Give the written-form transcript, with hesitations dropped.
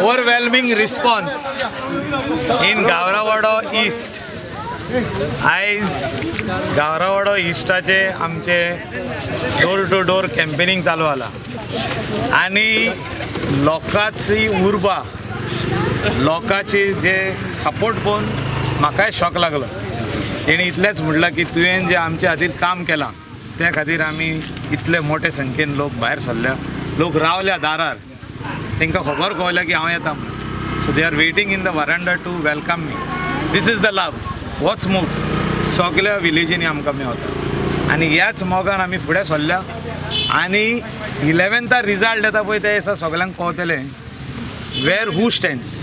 Overwhelming response in Gavrawado East. आयज गावरावाडो इस्टाचे आमचे door two door campaigning चालू आला आनी लोकांची उर्बा, लोकांची जे सपोर्ट पळोवन म्हाकाय शॉक लागलो. तेणी इतलेंच म्हणलां की तुवें जें आमचे खातीर काम केलां, त्या खातीर आमी इतले मोठे संख्येन लोक भायर सरल्या. लोक रावल्या दारार, तांकां खबर कळल्या की हांव येता म्हणून. So they are waiting in the veranda to welcome me. This is the love. होच मोग सगल्या विलेजींनी आमकां मेवता आनी ह्याच मोगान आमी फुडें सरल्या आनी 11थार रिजल्ट येता पळय, ते दिसा सगल्यांक कळतलें वेर हू स्टँड्स.